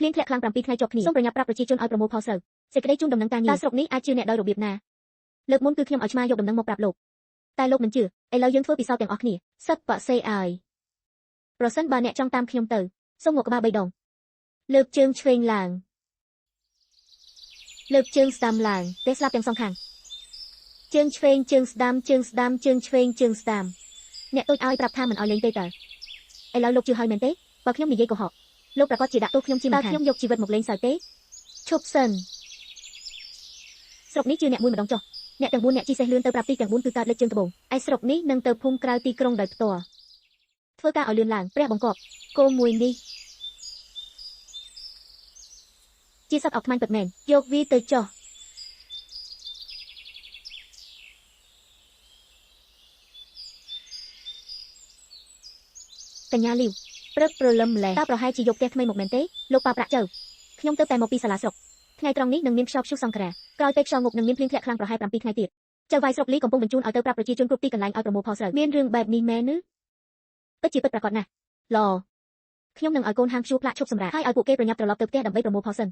ភ្លៀងធ្លាក់ខ្លាំង7ថ្ងៃជាប់គ្នាសូមប្រញាប់ប្រាប់ប្រជាជនឲ្យប្រមូលផលស្រូវសេចក្តីជូនដំណឹងការងារតើស្រុកនេះអាចជឿអ្នកដោយរបៀបណាលើកមុនគឺខ្ញុំឲ្យឆ្មាយកដំណឹងមកប្រាប់លោកតែលោកមិនជឿឥឡូវយើងធ្វើពិសោធន៍ទាំងអស់គ្នាសឹកបសេឲ្យប្រសិនបើអ្នកចង់តាមខ្ញុំទៅសូមងក់ក្បាល3ដងលើកជើងឆ្វេងឡើងលើកជើងស្ដាំឡើងទេស្លាប់ទាំងសងខាងជើងឆ្វេងជើងស្ដាំជើងស្ដាំជើងឆ្វេងជើងស្ដាំអ្នកតូចឲ្យប្រាប់ថាមិនឲ្យលេងទេតើឥឡូវលោកជឿហើយមែនទេបើខ្ញុំនិយាយកុហកលោកប្រកាសជាដាក់ទោសខ្ញុំជាមិនខានតើខ្ញុំយកជីវិតមកលេងសើចទេឈប់សិនស្រុកនេះជឿអ្នកមួយម្ដងចុះអ្នកទាំង4អ្នកជិះសេះលឿនទៅប្រាប់ទីទាំង4គឺកើតលេចជើងត្បូងឯស្រុកនេះនឹងទៅភូមិក្រៅទីក្រុងដោយផ្ទាល់ធ្វើការឲ្យលឿនឡើងព្រះបង្គាប់គោមួយនេះជាសត្វអอกខ្មាញ់ពិតមែនយកវាទៅចុះកញ្ញាលីវព្រឹកព្រលឹមម្លេះតើប្រហែលជាយកផ្ទះថ្មីមកមែនទេលោកប៉ាប្រាក់ចៅខ្ញុំទៅតែមកពីសាលាស្រុកថ្ងៃត្រង់នេះនឹងមានខ្យល់ព្យុះសង្ក្រាក្រោយពេលខ្យល់ងប់នឹងមានភ្លៀងធ្លាក់ខ្លាំងប្រហែល7ថ្ងៃទៀតចៅវាយស្រុកលីកំពុងបញ្ជូនឲ្យទៅប្រាប់ប្រជាជនគ្រប់ទីកន្លែងឲ្យប្រមូលផលស្រូវមានរឿងបែបនេះមែនឬពិតជាពិតប្រាកដណាស់ល្អខ្ញុំនឹងឲ្យកូនហាងព្យួរផ្លាកឈប់សម្រាកហើយឲ្យពួកគេប្រញាប់ត្រឡប់ទៅផ្ទះដើម្បីប្រមូលផលសិន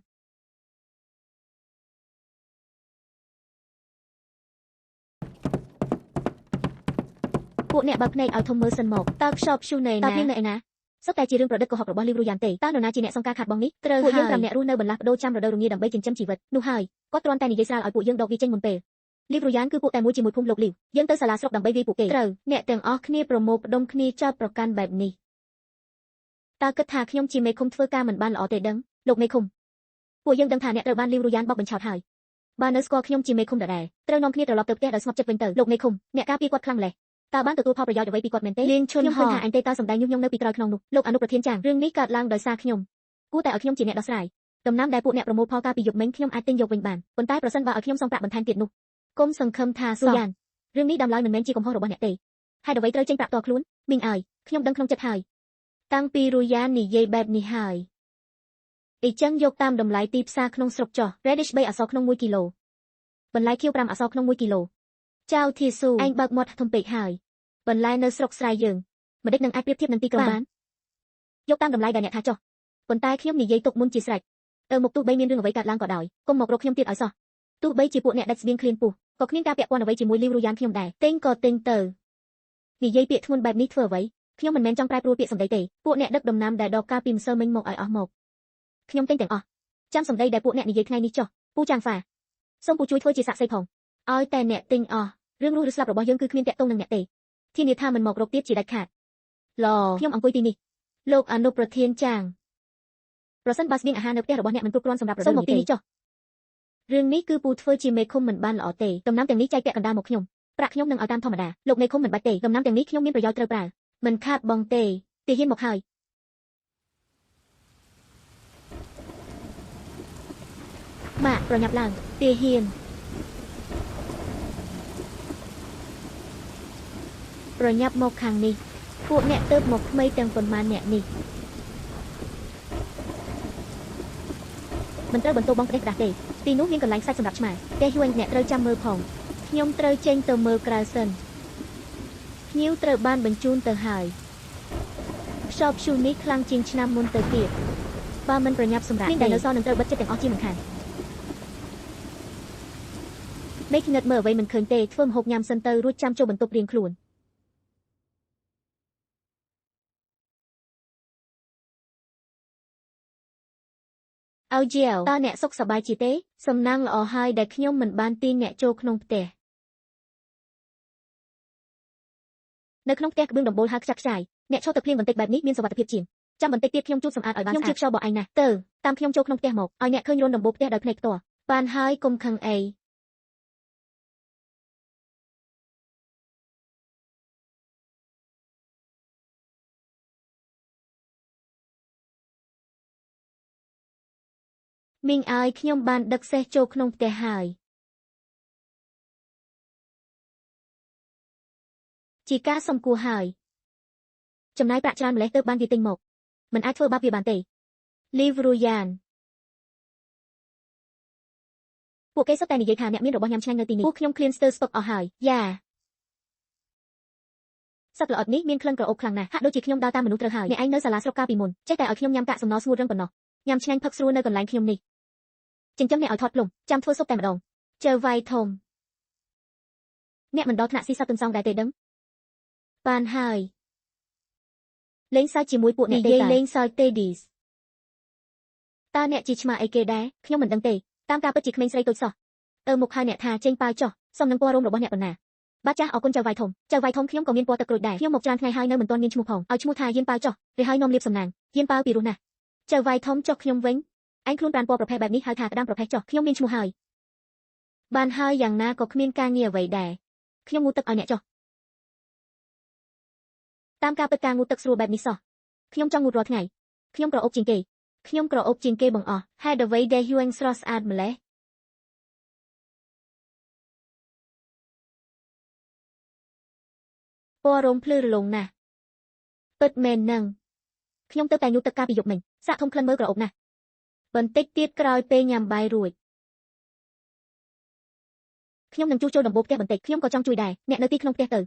ពួកអ្នកបើកភ្នែកឲ្យធំមើលសិនមកតើខ្យល់ព្យុះនៅណាតើភ្លៀងនៅឯណាសុទ្ធតែជារឿងប្រឌិតកុហករបស់លីវរូយ៉ានទេតើនរណាជាអ្នកសង្ការខាតបង់នេះត្រូវពួកយើង5នាក់រស់នៅបន្លាស់ប្ដូរចាំរដូវរងាដើម្បីចិញ្ចឹមជីវិតនោះហើយគាត់គ្រាន់តែនិយាយស្រាលឲ្យពួកយើងដកវាចេញមុនពេលលីវរូយ៉ានគឺពួកតែមួយជាមួយភូមិលោកលីវយើងទៅសាលាស្រុកដើម្បីវាយពួកគេត្រូវអ្នកទាំងអស់គ្នាប្រមូលផ្ដុំគ្នាចោទប្រកាន់បែបនេះតើគិតថាខ្ញុំជាមេឃុំធ្វើការមិនបានល្អទេដឹងលោកមេឃុំពួកយើងដឹងថាអ្នកត្រូវបានលីវរូយ៉ានបោកបញ្ឆោតហើយបើនៅស្គាល់ខ្ញុំជាមេឃុំដដែលត្រូវនាំគ្នាត្រឡប់ទៅផ្ទះដោយស្ងប់ចិត្តវិញទៅលោកមេឃុំអ្នកការពារគាត់ខ្លាំងម្ល៉េះតើបានទទួលផលប្រយោជន៍អ្វីពីគាត់មែនទេលៀងឈុនហោខ្ញុំឃើញថាអញទេតើសម្ដែងញុះញង់នៅពីក្រោយខ្នងនោះលោកអនុប្រធានចាងរឿងនេះកើតឡើងដោយសារខ្ញុំគួរតែឲ្យខ្ញុំជាអ្នកដោះស្រាយដំណាំដែលពួកអ្នកប្រមូលផលកាលពីយប់មិញខ្ញុំអាចទិញយកវិញបានប៉ុន្តែប្រសិនបើឲ្យខ្ញុំសងប្រាក់បន្ថែមទៀតនោះគុំសង្ឃឹមថាស៊ូយ៉ានរឿងនេះដើមឡើយមិនមែនជាកំហុសរបស់អ្នកទេហេតុអ្វីត្រូវចេញប្រាក់ផ្ទាល់ខ្លួនមីងអើយខ្ញុំដឹងក្នុងចិត្តហើយតាំងពីរូយ៉ាននិយាយបែបនេះហើយអ៊ីចឹងយកតាមតម្លៃទីផ្សារក្នុងស្រុកចុះ Radish 3អក្សរក្នុង1គីឡូបន្លែខៀវ5អក្សរក្នុង1គីឡូចៅធាស៊ូឯងបើកមាត់ធំពេកហើយបន្លែនៅស្រុកស្រែយើងមិនដេចនឹងអាចប្រៀបធៀបនឹងទីក្រុងបានយកតាមតម្លៃដែលអ្នកថាចុះប៉ុន្តែខ្ញុំនិយាយទុកមុនជាស្រេចទៅមុខទោះបីមានរឿងអ្វីកើតឡើងក៏ដោយកុំមករកខ្ញុំទៀតឲ្យសោះទោះបីជាពួកអ្នកដាច់ស្បៀងឃ្លានពោះក៏គ្មានការពាក់ព័ន្ធអ្វីជាមួយលីវរូយ៉ានខ្ញុំដែរទិញក៏ទិញទៅនិយាយពាក្យធ្ងន់បែបនេះធ្វើអ្វីខ្ញុំមិនមែនចង់ប្រែប្រួលពាក្យសម្ដីទេពួកអ្នកដឹកដំណាំដែលដកកាលពីម្សិលមិញមកឲ្យអស់មកខ្ញុំទិញទាំងអស់ចាំសម្ដីដែលពួកអ្នកនិយាយថ្ងៃនេះចុះពូចាងហ្វាសូមពូជួយធ្វើជាសាក្សីផងឲ្យតែអ្នកទិញអស់រឿងរស់ឬស្លាប់របស់យើងគឺគ្មានតាក់ទងនឹងអ្នកទេធានាថាមិនមករកទៀតជាដាច់ខាតល្អខ្ញុំអង្គុយទីនេះលោកអនុប្រធានចាងប្រសិនបើស្បៀងអាហារនៅផ្ទះរបស់អ្នកមិនគ្រប់គ្រាន់សម្រាប់រដូវនេះសូមមកទីនេះចុះរឿងនេះគឺពូធ្វើជាមេឃុំមិនបានល្អទេដំណាំទាំងនេះចែកពាក់កណ្ដាលមកខ្ញុំប្រាក់ខ្ញុំនឹងឲ្យតាមធម្មតាលោកមេឃុំមិនបាច់ទេដំណាំទាំងនេះខ្ញុំមានប្រយោជន៍ត្រូវប្រើមិនខាតបងទេទាហានមកហើយម៉ាក់ប្រញាប់ឡើងទាហានប្រញាប់មកខាងនេះពួកអ្នកទៅមកថ្មីទាំងប៉ុន្មានអ្នកនេះមិនត្រូវបន្ទោបងផ្ដេសផ្ដាស់ទេទីនោះមានកន្លែងសាច់សម្រាប់ឆ្មាតែហួយអ្នកត្រូវចាំមើលផងខ្ញុំត្រូវចេញទៅមើលក្រៅសិនភ្ញៀវត្រូវបានបញ្ជូនទៅហើយខ្យល់ព្យុះនេះខ្លាំងជាងឆ្នាំមុនទៅទៀតបើមិនប្រញាប់សម្រាប់តែនៅសល់នឹងត្រូវបិទចិត្តទាំងអស់ជាមិនខានមេឃងឹតមើលអ្វីមិនឃើញទេធ្វើម្ហូបញ៉ាំសិនទៅរួចចាំចូលបន្ទប់រៀងខ្លួនអោជាវតើអ្នកសុខសប្បាយជាទេសំណាងល្អហើយដែលខ្ញុំមិនបានទាញអ្នកចូលក្នុងផ្ទះនៅក្នុងផ្ទះក្បឿងដំបូលហើខ្ចាក់ខ្ចាយអ្នកឈរទៅភ្លៀងបន្តិចបែបនេះមានសុវត្ថិភាពជាងចាំបន្តិចទៀតខ្ញុំជូតសម្អាតឲ្យបានស្អាតខ្ញុំជាខ្យល់បោះឯងណាស់ទៅតាមខ្ញុំចូលក្នុងផ្ទះមកឲ្យអ្នកឃើញរន្ធដំបូលផ្ទះដោយភ្នែកផ្ទាល់បានហើយកុំខឹងអីមីងអើយខ្ញុំបានដឹកសេះចូលក្នុងផ្ទះហើយជាការសំគួរហើយចំណាយប្រាក់ច្រើនម្លេះទៅបានវាទិញមកមិនអាចធ្វើបាបវាបានទេលីវរូយ៉ានពួកគេសុទ្ធតែនិយាយថាអ្នកមានរបស់ញ៉ាំឆ្ងាញ់នៅទីនេះពួកខ្ញុំឃ្លានស្ទើរស្ពឹកអស់ហើយយ៉ាសត្វល្អិតនេះមានក្លិនក្រអូបខ្លាំងណាស់ហាក់ដូចជាខ្ញុំដើរតាមមនុស្សត្រូវហើយអ្នកឯងនៅសាលាស្រុកកាលពីមុនចេះតែឲ្យខ្ញុំញ៉ាំកាកសំណល់ស្ងួតរឹងប៉ុណ្ណោះ ញ៉ាំឆ្ងាញ់ផឹកស្រួលនៅកន្លែងខ្ញុំនេះចិញ្ចឹមអ្នកឲ្យថតភ្លុំចាំធ្វើស៊ុបតែម្ដងជើវ៉ៃធំអ្នកមិនដល់ថ្នាក់ស៊ីសត្វទន្សោងដែរទេដឹងបានហើយលេងសើចជាមួយពួកអ្នកទេនិយាយលេងសើចទេឌីសតើអ្នកជាឆ្មាអីគេដែរខ្ញុំមិនដឹងទេតាមការពិតជាក្មេងស្រីតូចសោះអើមុខហើយអ្នកថាចេញប៉ាវចុះសុំនឹងពណ៌រោមរបស់អ្នកប៉ុណ្ណាបាទចាស់អរគុណចៅវ៉ៃធំចៅវ៉ៃធំខ្ញុំក៏មានពណ៌ទឹកក្រូចដែរខ្ញុំមកច្រើនថ្ងៃហើយនៅមិនទាន់មានឈ្មោះផងឲ្យឈ្មោះថាយានប៉ាវចុះឬហើយនាំលៀបសំណាងយានប៉ាវពីរោះណាស់ចៅវ៉ៃធំចុះខ្ញុំវិញឯងខ្លួនប្រានពណ៌ប្រភេទបែបនេះហៅថាក្តាំប្រភេទចុះខ្ញុំមានឈ្មោះហើយបានហើយយ៉ាងណាក៏គ្មានការងារអ្វីដែរខ្ញុំងូតទឹកឲ្យអ្នកចុះតាមការពិតការងូតទឹកស្រួលបែបនេះសោះខ្ញុំចង់ងូតរាល់ថ្ងៃខ្ញុំក្រអូបជាងគេខ្ញុំក្រអូបជាងគេបង្អស់ហេតុអ្វីដែលហួងស្រស់ស្អាតម្ល៉េះពណ៌រោមភ្លឺរលោងណាស់ពិតមែននឹងខ្ញុំទៅតែងូតទឹកកាលពីយប់មិញសាកធំក្លិនមើលក្រអូបណាស់បន្តិចទៀតក្រោយពេលញ៉ាំបាយរួចខ្ញុំនឹងជួសជុលដំបូលផ្ទះបន្តិចខ្ញុំក៏ចង់ជួយដែរអ្នកនៅទីក្នុងផ្ទះទៅ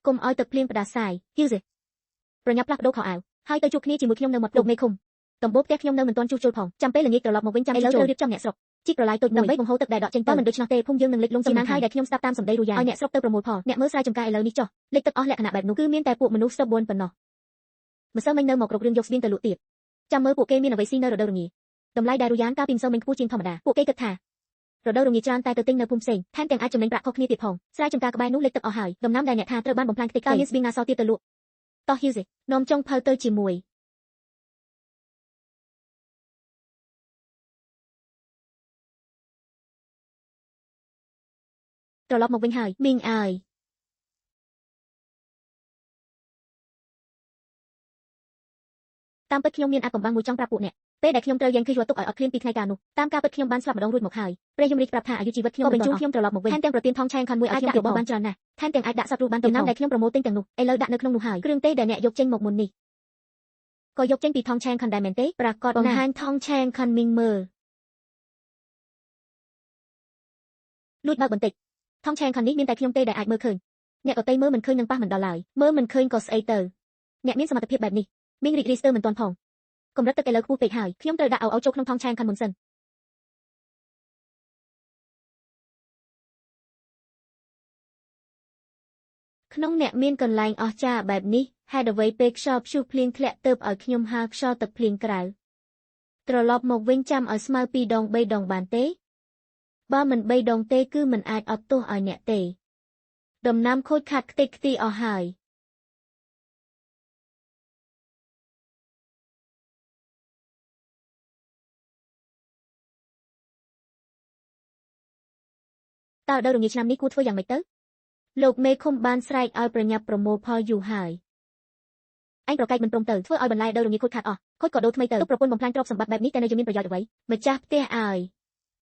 កុំឲ្យទឹកភ្លៀងផ្ដាសាយហ៊ីវសេប្រញាប់ផ្លាស់ប្ដូរខោអាវហើយទៅជួបគ្នាជាមួយខ្ញុំនៅមាត់លោកមេឃុំដំបូលផ្ទះខ្ញុំនៅមិនទាន់ជួសជុលផងចាំពេលល្ងាចត្រឡប់មកវិញចាំឥឡូវត្រូវរៀបចំអ្នកស្រុកជីកប្រឡាយតូចមួយដើម្បីបង្ហូរទឹកដែលដក់ចេញទៅមិនដូច្នោះទេភូមិយើងនឹងលិចលង់ជាណាងហើយដែលខ្ញុំស្ដាប់តាមសម្ដីរូយ៉ាឲ្យអ្នកស្រុកទៅប្រមូលផលអ្នកមើលស្រែចម្ការឥឡូវនេះចុះលិចទឹកអស់លក្ខណៈបែបនោះគឺមានតែពួកមនុស្សស្ទើបួនប៉ុណ្ណោះម្សិលមិញនៅមករករឿងយកស្បៀងទៅលក់ទៀតចាំមើលពួកគេមានអ្វីស៊ីនៅរដូវរងាតម្លៃដែលរូយ៉ានកាលពីម្សិលមិញខ្ពស់ជាងធម្មតាពួកគេគិតថារដូវរងាច្រើនតែទៅទិញនៅភូមិផ្សេងថែមទាំងអាចចំណេញប្រាក់ខុសគ្នាទៀតផងស្រែចម្ការក្បែរនោះលិចទឹកអស់ហើយដំណាំដែលអ្នកថាត្រូវបានបំផ្លាញខ្ទេចតើមានស្បៀងណាសល់ទៀតទៅលក់តោះហ៊ីវសេនាំចុងភៅទៅជាមួយត្រឡប់មកវិញហើយមីងអើយតាមពិតខ្ញុំមានអាកំបាំងមួយចង់ប្រាប់ពួកអ្នកពេលដែលខ្ញុំត្រូវយ៉ាងគឺយកទុកឲ្យអត់ឃ្លានពីថ្ងៃកាលនោះតាមការពិតខ្ញុំបានស្លាប់ម្ដងរួចមកហើយព្រះយមរាជប្រាប់ថាអាយុជីវិតខ្ញុំក៏បញ្ជូនខ្ញុំត្រឡប់មកវិញថែមទាំងប្រទានថងឆែងខនមួយឲ្យខ្ញុំទៀតបានច្រើនណាស់ថែមទាំងអាចដាក់សត្វរូបបានតំណាំដែលខ្ញុំប្រមូលទិញទាំងនោះឥឡូវដាក់នៅក្នុងនោះហើយគ្រឿងទេដែលអ្នកយកចេញមកមុននេះក៏យកចេញពីថងឆែងខនដែរមែនទេប្រាកដបង្ហាញថងឆែងខនមីងមើលលួចបើកបន្តិចថងឆែងខននេះមានតែខ្ញុំទេដែលអាចមើលឃើញអ្នកដទៃមើលមិនឃើញនឹងប៉ះមិនដល់ឡើយមើលមិនឃើញក៏ស្អីទៅអ្នកមានសមត្ថភាពបែបនេះមីងរីករាយស្ទើរមិនទាន់ផងកម្រិតទឹកឥឡូវខ្ពស់ពេកហើយខ្ញុំត្រូវដាក់ឲ្យចូលក្នុងថងឆែងខនមុនសិនក្នុងអ្នកមានកន្លែងអស្ចារ្យបែបនេះហេតុអ្វីពេលខ្យល់ព្យុះភ្លៀងធ្លាក់ទៅឲ្យខ្ញុំហាលខ្យល់ទឹកភ្លៀងក្រៅត្រឡប់មកវិញចាំឲ្យស្មើ2ដង3ដងបានទេបើមិន3ដងទេគឺមិនអាចអត់ទោសឲ្យអ្នកទេដំណាំខូចខាតខ្ទេចខ្ទីអស់ហើយតើរដូវរងាឆ្នាំនេះគួរធ្វើយ៉ាងម៉េចទៅលោកមេឃុំបានស្រែកឲ្យប្រញាប់ប្រមូលផលយូរហើយឯងប្រកែកមិនព្រមទៅធ្វើឲ្យបន្លែដូវរងាខូចខាតអស់ខូចក៏ដូរថ្មីទៅទុកប្រពន្ធបំផ្លាញទ្រព្យសម្បត្តិបែបនេះតែនៅជាមានប្រយោជន៍អ្វីម្ចាស់ផ្ទះឲ្យ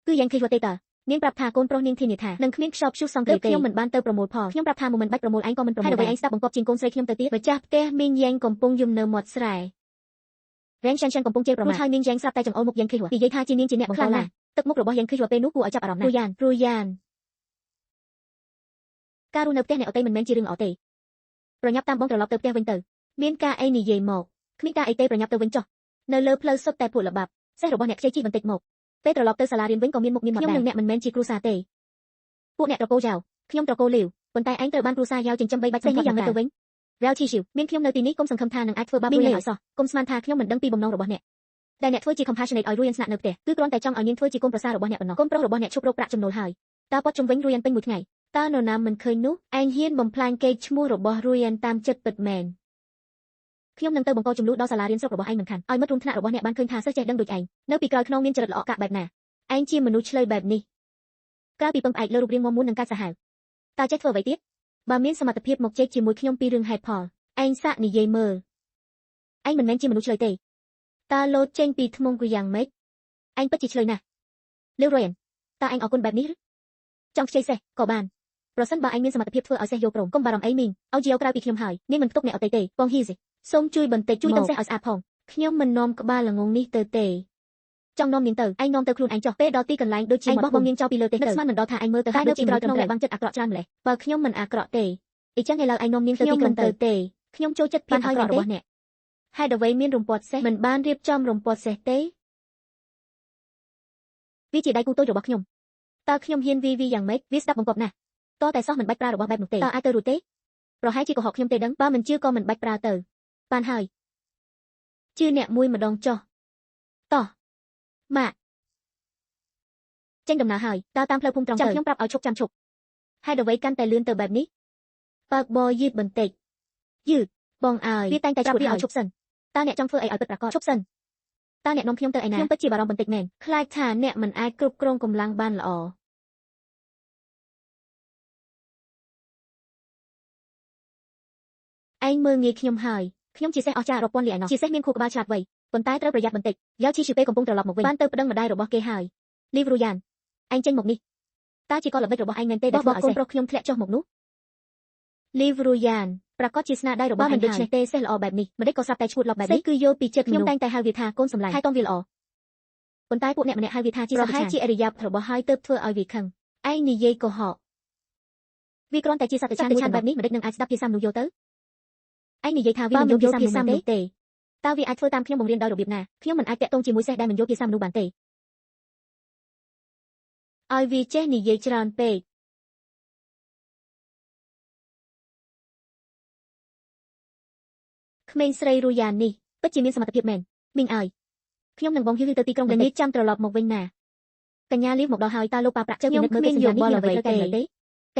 គឺយ៉ាងឃើញទេតើនាងប្រាប់ថាកូនប្រុសនាងធានាថានឹងគ្មានខ្យល់ព្យុះសង្គ្រាទេខ្ញុំមិនបានទៅប្រមូលផលខ្ញុំប្រាប់ថាមិនបាច់ប្រមូលឯងក៏មិនប្រមូលហើយអ្វីឯងស្ដាប់បង្គាប់ជាងកូនស្រីខ្ញុំទៅទៀតម្ចាស់ផ្ទះមីងយ៉ាងកំពុងយំនៅមាត់ស្រែរ៉េងឆានឆានកំពុងជេរប្រមាថហើយមីងយ៉ាងស្រាប់តែចង្អុលមុខយ៉ាងឃើញនិយាយថាជានាងជាអ្នកបង្កឡើងទឹកមុខរបស់យ៉ាងឃើញពេលនោះគួរឲ្យចាប់អារម្មណ៍ណាស់រូយ៉ានការរស់នៅផ្ទះអ្នកអតីមិនមែនជារឿងល្អទេប្រញាប់តាមបងត្រឡប់ទៅផ្ទះវិញទៅមានការអីនិយាយមកគ្មានការអីទេប្រញាប់ទៅវិញចុះនៅលើផ្លូវសុទ្ធតែពួកល្បាប់សេះរបស់អ្នកខ្ចីជីបន្តិចមកពេលត្រឡប់ទៅសាលារៀនវិញក៏មានមុខមានមាត់ដែរខ្ញុំនិងអ្នកមិនមែនជាគ្រួសារទេពួកអ្នកត្រកូលយ៉ាវខ្ញុំត្រកូលលាវប៉ុន្តែឯងត្រូវបានគ្រួសារយ៉ាវចិញ្ចឹមបីបាច់សេះនេះយ៉ាងម៉េចទៅវិញរ៉ាល់ឈីស៊ីវមានខ្ញុំនៅទីនេះកុំសង្ឃឹមថានឹងអាចធ្វើបាបរួយឲ្យសោះកុំស្មានថាខ្ញុំមិនដឹងពីបំណងរបស់អ្នកដែលអ្នកធ្វើជា compassionate ឲ្យរួយស្នាក់នៅផ្ទះគឺគ្រាន់តែចង់ឲ្យនាងធ្វើជាកូនប្រសាររបស់អ្នកប៉ុណ្ណោះកូនប្រុសរបស់អ្នកឈប់រកប្រាក់ចំណូលហើយតើពត់ជុំវិញរួយពេញមួយថ្ងៃតើនរណាមិនឃើញនោះឯងហ៊ានបំផ្លាញកេរ្តិ៍ឈ្មោះរបស់រួយតាមចិត្តពិតមែនខ្ញុំនឹងទៅបង្កចំនួនដល់សាលារៀនស្រុករបស់ឯងមិនខានឲ្យមិត្តរួមថ្នាក់របស់អ្នកបានឃើញថាសិស្សចេះដឹងដូចឯងនៅពីក្រោយខ្នងមានចរិតល្អកាក់បែបណាឯងជាមនុស្សឆ្លើយបែបនេះក្រៅពីពឹងផ្អែកលើរូបរាងមាំមួននិងកាចសាហាវតើចេះធ្វើអ្វីទៀតបើមានសមត្ថភាពមកជែកជាមួយខ្ញុំពីរឿងហេតុផលឯងសាកនិយាយមើលឯងមិនមែនជាមនុស្សឆ្លើយទេតើលោតចេញពីធ្មង់គឺយ៉ាងម៉េចឯងពិតជាឆ្លើយណាស់លាវរ៉យតើឯងអរគុណបែបនេះឬចង់ខ្ចីសេះក៏បានប្រសិនបើឯងមានសមត្ថភាពធ្វើឲ្យសេះយល់ព្រមកុំបារម្ភអីមីងឲ្យជាក្រៅពីខ្ញុំហើយនាងមិនផ្ទុកអ្នកអតីទេបងហ៊ីសេសូមជួយបន្តិចជួយតឹងសេះឲ្យស្អាតផងខ្ញុំមិននាំក្បាលល្ងងនេះទៅទេចង់នាំនាងទៅឯងនាំទៅខ្លួនឯងចុះពេលដល់ទីកន្លែងដូចជាឯងបោះបង់នាងចោលពីលើទេទៅនឹកស្មានមិនដល់ថាឯងមើលទៅហាក់ដូចជាក្រោយក្នុងដែលបាំងចិត្តអាក្រក់ច្រើនម្លេះបើខ្ញុំមិនអាក្រក់ទេអ៊ីចឹងឥឡូវឯងនាំនាងទៅទីក្រុងទៅទេខ្ញុំចូលចិត្តភាពអាក្រក់របស់អ្នកហេតុអ្វីមានរំពាត់សេះមិនបានរៀបចំរំពាត់សេះទេ វាជាដៃគូតូចរបស់ខ្ញុំតើខ្ញុំហ៊ានវីវីយ៉ាងម៉េចវាស្ដាប់បង្គាប់ណាស់តតែសោះមិនបាច់ប្រើរបស់បែបនោះទេតើអាចទៅរួចទេប្រហែលជាកុហកខ្ញុំទេដឹងបើមិនជឿក៏មិនបាច់ប្រើទៅបានហើយជឿអ្នកមួយម្ដងចុះតោះម៉ាក់ចេញដំណើរហើយតើតាមផ្លូវភូមិត្រង់ទៅចាំខ្ញុំប្រាប់ឲ្យឈប់ចាំឈប់ហេតុអ្វីកាន់តែលឿនទៅបែបនេះបើកបរយឺតបន្តិចយឺតបងអើយវាតែងតែប្រាប់វាឲ្យឈប់សិនតើអ្នកចង់ធ្វើអីឲ្យពិតប្រាកដឈប់សិនតើអ្នកនាំខ្ញុំទៅឯណាខ្ញុំពិតជាបារម្ភបន្តិចមែនខ្លាចថាអ្នកមិនអាចគ្រប់គ្រងកម្លាំងបានល្អឯងមើលងាយខ្ញុំហើយខ្ញុំជាសេះអស្ចារ្យរាប់ពាន់លានឯណោះជាសេះមានខួរក្បាលឆ្លាតវៃប៉ុន្តែត្រូវប្រយ័ត្នបន្តិចយ៉ាវឈីឈឺពេលកំពុងត្រឡប់មកវិញបានទៅប្តឹងម្ដាយរបស់គេហើយលីវរូយ៉ានឯងចេញមកនេះតើជាកលល្បិចរបស់ឯងមែនទេដែលធ្វើឲ្យកូនប្រុសខ្ញុំធ្លាក់ចុះមកនោះលីវរូយ៉ានប្រកាសជាស្នាដៃរបស់មិនដូច្នេះទេសេះល្អបែបនេះមិនដេចក៏ស្រាប់តែឈួតឡប់បែបនេះគឺយល់ពីចិត្តខ្ញុំតែងតែហៅវាថាកូនសម្លាញ់ថែទាំវាល្អប៉ុន្តែពួកអ្នកម្នាក់ហៅវាថាជាប្រហែលជាអរិយាប័ត្ររបស់ហើយទើបធ្វើឲ្យវាខឹងឯងនិយាយកុហកវាគ្រាន់តែជាសត្វតិឆានមួយបែបនេះមិនដេចនឹងអាចស្ដាប់ភាសាមនុស្សយល់ទៅឯងនិយាយថាវាមិនយល់ភាសាមនុស្សទេតើវាអាចធ្វើតាមខ្ញុំបង្រៀនដោយរបៀបណាខ្ញុំមិនអាចតាក់ទងជាមួយសេះដែលមិនយល់ភាសាមនុស្សបានទេឲ្យវាចេះនិយាយច្រើនពេកក្មេងស្រីរូយ៉ាននេះពិតជាមានសមត្ថភាពមែនមីងអើយខ្ញុំនឹងបងហ៊ីវទៅទីក្រុងល្ងាចចាំត្រឡប់មកវិញណាកញ្ញាលីវមកដល់ហើយតើលោកប៉ាប្រាក់ជើពិនិត្យមើលកិច្ចសន្យានេះមានអ្វីត្រូវកែទេក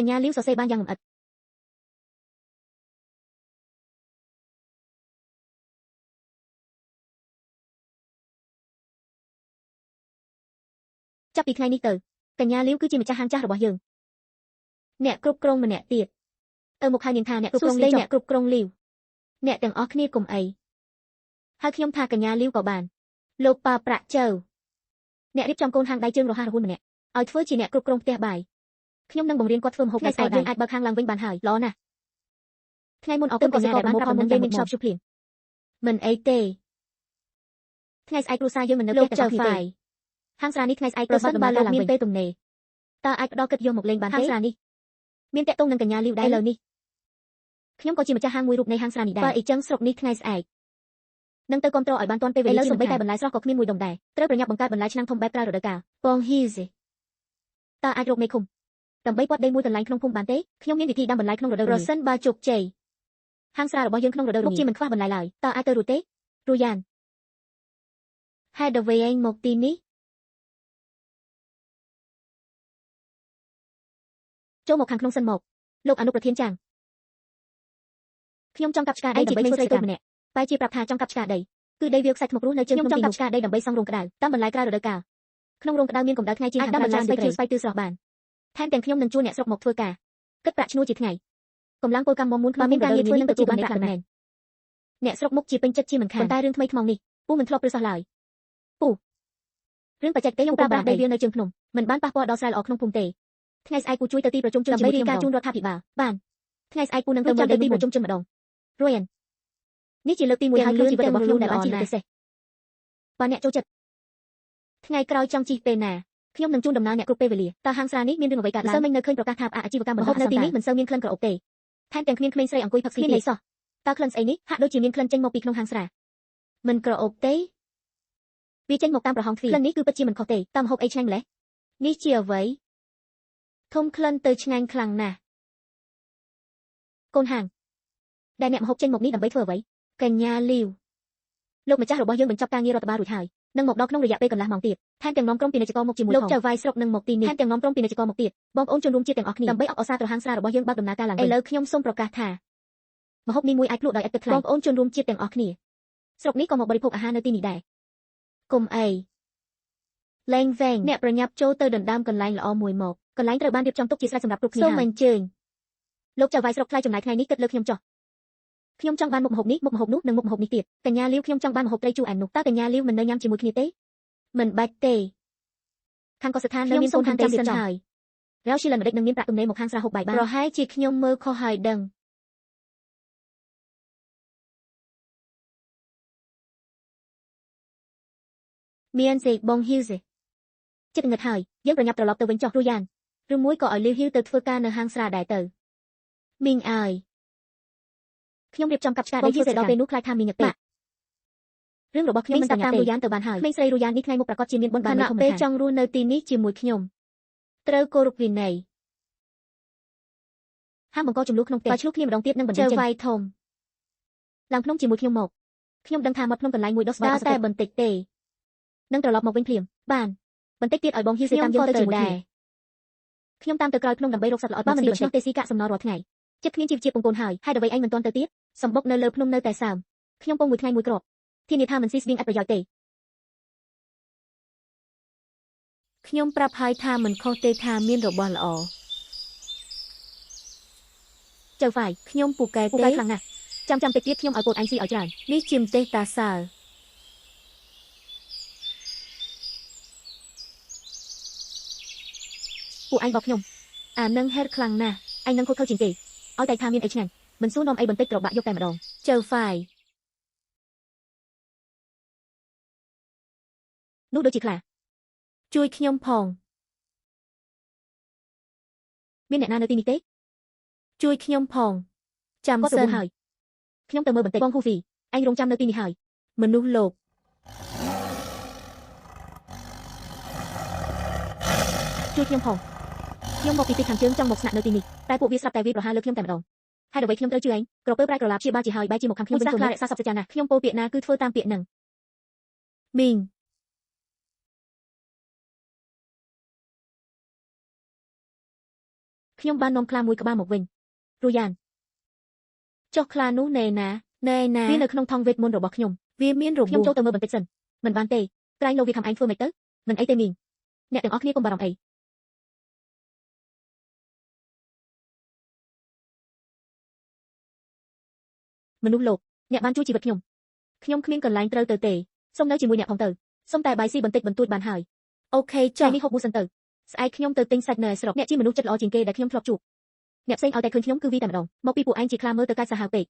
ញ្ញាលីវសរសេរបានយ៉ាងលម្អិតចាប់ពីថ្ងៃនេះទៅកញ្ញាលីវគឺជាម្ចាស់ហាងចាស់របស់យើងអ្នកគ្រប់គ្រងម្នាក់ទៀតទៅមកហៅនាងថាអ្នកគ្រប់គ្រងលីវអ្នកគ្រប់គ្រងលីវអ្នកទាំងអស់គ្នាកុំអីហើយខ្ញុំថាកញ្ញាលីវក៏បានលោកប៉ាប្រាក់ជើអ្នករៀបចំកូនហាងដៃជើងរហ័សរហួនម្នាក់ឲ្យធ្វើជាអ្នកគ្រប់គ្រងផ្ទះបាយខ្ញុំនឹងបង្រៀនគាត់ធ្វើម្ហូបដែលស្អាតយើងអាចបើកហាងឡើងវិញបានហើយល្អណាស់ថ្ងៃមុនអរគុណកញ្ញាដែលបានប្រាប់ដំណឹងយើងមានឆប់ជូភ្លៀងមិនអីទេថ្ងៃស្អែកគ្រួសារយើងមិននៅផ្ទះទាំងអស់គ្នាទេហាងស្រានេះថ្ងៃស្អែកប្រសិនបើលោកមានពេលទំនេរតើអាចផ្ដល់កិត្តិយសមកលេងបានទេហាងស្រានេះមានតាក់ទងនឹងកញ្ញាលីវដែរឥឡូវនេះខ្ញុំក៏ជាម្ចាស់ហាងមួយរូបនៃហាងស្រានេះដែរបើអីចឹងស្រុកនេះថ្ងៃស្អែកនឹងទៅគ្រប់គ្រងឲ្យបានទាន់ពេលវេលាឥឡូវសូម្បីតែបន្លែស្រស់ក៏គ្មានមួយដុំដែរត្រូវប្រញាប់បង្កើតបន្លែឆ្នាំងធំបែបក្រៅរដូវកាលបងហ៊ីសេតើអាចរកមេឃុំដើម្បីពាត់ដីមួយកន្លែងក្នុងភូមិបានទេខ្ញុំមានវិធីដាំបន្លែក្នុងរដូវប្រសិនបើជោគជ័យហាងស្រារបស់យើងក្នុងរដូវមុខជាមិនខ្វះបន្លែឡើយតើអាចទៅរួចទេរូយ៉ានហេតុអ្វីឯងមកទីនេះចូលមកខាងក្នុងសិនមកលោកអនុប្រធានចាងខ្ញុំចង់កាប់ឆ្ការដីដើម្បីធ្វើស្រីតូចម្នាក់បែរជាប្រាប់ថាចង់កាប់ឆ្ការដីគឺដីវាខ្សាច់ថ្មគ្រួសនៅជើងខ្ញុំចង់កាប់ឆ្ការដីដើម្បីសង់រោងក្តៅតាមបន្លែក្រៅរដូវកាលក្នុងរោងក្តៅមានកម្ដៅថ្ងៃជាងខាងក្រៅស្បែកខៀវស្បែកទឺស្រស់បានថែមទាំងខ្ញុំនឹងជួលអ្នកស្រុកមកធ្វើការគិតប្រាក់ឈ្នួលជាថ្ងៃកម្លាំងពលកម្មមមួនក្នុងមានការងារធ្វើនឹងទទួលបានប្រាក់មែនអ្នកស្រុកមុខជាពេញចិត្តជាមិនខានប៉ុន្តែរឿងថ្មីថ្មោងនេះពូមិនធ្លាប់ព្រឺសោះឡើយពូរឿងបច្ចេកទេសខ្ញុំប្រើប្រាស់ដីវានៅជើងភ្នំមិនបានប៉ះពាល់ដល់ស្រែល្អក្នុងភូមិទេថ្ងៃស្អែកពូជួយទៅទីប្រជុំជនដើម្បីរាយការណ៍ជូនរដ្ឋាភិបាលបានថ្ងៃស្អែកពូនឹងទៅមើលទីប្រជុំជនម្ដងរួយនេះជាលើកទី1ហើយក្នុងជីវិតរបស់ខ្ញុំដែលបានជិះរថពិសេសបើអ្នកចូលចិត្តថ្ងៃក្រោយចង់ជិះពេលណាខ្ញុំនឹងជូនដំណើរអ្នកគ្រប់ពេលវេលាតើហាងស្រានេះមានរឿងអ្វីកើតឡើងសើមិញនៅឃើញប្រកាសថាអាជីវកម្មម្ហូបនៅទីនេះមិនសូវមានក្លិនក្រអូបទេថែមទាំងគ្មានក្មេងស្រីអង្គុយផឹកស៊ីទៀតសោះតើក្លិនស្អីនេះហាក់ដូចជាមានក្លិនចេញមកពីក្នុងហាងស្រាមិនក្រអូបទេវាចេញមកតាមប្រហោងទ្វារក្លិននេះគឺពិតជាមិនខុសទេតើម្ហូបអីឆ្ងាញ់ម្ល៉េះនេះជាអ្វីធំក្លិនទៅឆ្ងាញ់ខ្លាំងណាស់កូនហាងដែលអ្នកម្ហូបចេញមកនេះដើម្បីធ្វើអ្វីកញ្ញាលីវលោកម្ចាស់របស់យើងបញ្ចប់ការងាររដ្ឋបាលរួចហើយនឹងមកដល់ក្នុងរយៈពេលកន្លះម៉ោងទៀតថែមទាំងនាំក្រុមពាណិជ្ជករមកជាមួយលោកចៅវាយស្រុកនឹងមកទីនេះថែមទាំងនាំក្រុមពាណិជ្ជករមកទៀតបងប្អូនជនរួមជាតិទាំងអស់គ្នាដើម្បីអបអរសាទរហាងស្រារបស់យើងបើកដំណើរការឡើងវិញឥឡូវខ្ញុំសូមប្រកាសថាម្ហូបនេះមួយអាចភ្លក់ដោយឥតគិតថ្លៃបងប្អូនជនរួមជាតិទាំងអស់គ្នាស្រុកនេះក៏មកបរិភោគអាហារនៅទីនេះដែរគុំអីលែងវែងអ្នកប្រញាប់ចូលទៅដណ្ដើមកន្លែងល្អមួយមកកន្លែងត្រូវបានរៀបចំទុកជាស្រេចសម្រាប់គ្រប់គ្នាសូមអញ្ជើញលោកចៅវាយស្រុកថ្លៃចំណាយថ្ងៃនេះគិតលើខ្ញុំចុះខ្ញុំចង់បានមុខម្ហូបនេះមុខម្ហូបនោះនិងមុខម្ហូបនេះទៀតកញ្ញាលីវខ្ញុំចង់បានម្ហូបត្រីជូរអែមនោះតើកញ្ញាលីវមិននៅញ៉ាំជាមួយគ្នាទេមិនបាច់ទេខាងកសិដ្ឋាននៅមានកូនហាងចាំរៀបចំហើយរ៉ៅស៊ីលិនម្ដេចនឹងមានប្រាក់ទំនេរមកខាងស្រាហូបបាយបានប្រហែលជាខ្ញុំមើលខុសហើយដឹងមានសេបងហ៊ីវសេចិត្តងឹតហើយយើងប្រញាប់ត្រឡប់ទៅវិញចុះរួយ៉ាងឬមួយក៏ឲ្យលីវហ៊ីវទៅធ្វើការនៅហាងស្រាដែរទៅមីងអើយខ្ញុំរៀបចំកាប់ឆ្ការដីធ្វើដល់ពេលនោះខ្លាចថាមីងពេក រឿងរបស់ខ្ញុំមិនតាមរូយ៉ានទៅបានហើយក្មេងស្រីរូយ៉ាននេះថ្ងៃមុខប្រកាសជាមានបុណ្យបារមីធំពេលចង់រស់នៅទីនេះជាមួយខ្ញុំត្រូវគោរពវិន័យហាមបង្កចំនួនក្នុងផ្ទះបើឆ្លោះគ្នាម្ដងទៀតនឹងបណ្ដេញចេញវាយធំឡើងភ្នំជាមួយខ្ញុំមកខ្ញុំដឹងថាមាត់ភ្នំកន្លែងមួយដុះស្វាយតែបន្តិចទេនឹងត្រឡប់មកវិញភ្លាមបានបន្តិចទៀតឲ្យបងហ៊ីសតាមយើងទៅជាមួយគ្នាខ្ញុំតាមទៅក្រោយភ្នំដើម្បីរកសត្វល្អបើមិនដូច្នោះទេស៊ីកាក់សំណល់រាល់ថ្ងៃចិត្តគ្មានជីវជាតិពងកូនហើយហើយអ្វីឯងមិនទាន់ទៅទៀតសម្បុកនៅលើភ្នំនៅតែសើមខ្ញុំពងមួយថ្ងៃមួយគ្រាប់ធានាថាមិនស៊ីស្បៀងអត់ប្រយោជន៍ទេខ្ញុំប្រាប់ហើយថាមិនខុសទេថាមានរបស់ល្អចៅហ្វាយខ្ញុំពូកែទេពូកែខ្លាំងណាស់ចាំតិចទៀតខ្ញុំឲ្យកូនឯងស៊ីឲ្យច្រើននេះជាម្ទេសតាសើពួកឯងបោកខ្ញុំអានឹងហេតុខ្លាំងណាស់ឯងនឹងខូចខើជាងគេឲ្យតែថាមានអីឆ្ងាញ់មិនសួរនាំអីបន្តិចត្របាក់យកតែម្ដងចៅហ្វាយនោះដូចជាខ្លាជួយខ្ញុំផងមានអ្នកណានៅទីនេះទេជួយខ្ញុំផងចាំសិនហើយខ្ញុំទៅមើលបន្តិចបងហ៊ូហ្វីឯងរងចាំនៅទីនេះហើយមនុស្សលោកជួយខ្ញុំផងខ្ញុំមកពីទីខាងជើងចង់មកស្នាក់នៅទីនេះតែពួកវាស្រាប់តែវាប្រហារលើខ្ញុំតែម្ដងហើយអ្វីខ្ញុំត្រូវជឿឯងក្រពើប្រែក្រឡាព្យាបាលជាហើយបែរជាមកខាងខ្ញុំវិញខ្លួនរក្សាសពសច្ចាណាខ្ញុំពោលពាក្យណាគឺធ្វើតាមពាក្យនឹងមីងខ្ញុំបាននាំខ្លាមួយក្បាលមកវិញរូយ៉ានចុះខ្លានោះណែណាណែណាវានៅក្នុងថង់វេទមន្តរបស់ខ្ញុំវាមានរបួសខ្ញុំចូលទៅមើលបន្តិចសិនមិនបានទេក្រែងលោវាខំឯងធ្វើមិនទៅមិនអីទេមីងអ្នកទាំងអស់គ្នាកុំបារម្ភអីមនុស្សលោកអ្នកបានជួយជីវិតខ្ញុំខ្ញុំគ្មានកន្លែងត្រូវទៅទេសូមនៅជាមួយអ្នកផងទៅសូមតែបាយស៊ីបន្តិចបន្តួចបានហើយអូខេចានេះហូបមួយសិនទៅស្អែកខ្ញុំទៅទិញសាច់នៅឯស្រុកអ្នកជាមនុស្សចិត្តល្អជាងគេដែលខ្ញុំធ្លាប់ជួបអ្នកផ្សេងឲ្យតែឃើញខ្ញុំគឺវីតែម្ដងមកពីពួកឯងជាខ្លាមើលទៅកាច់សាហាវពេក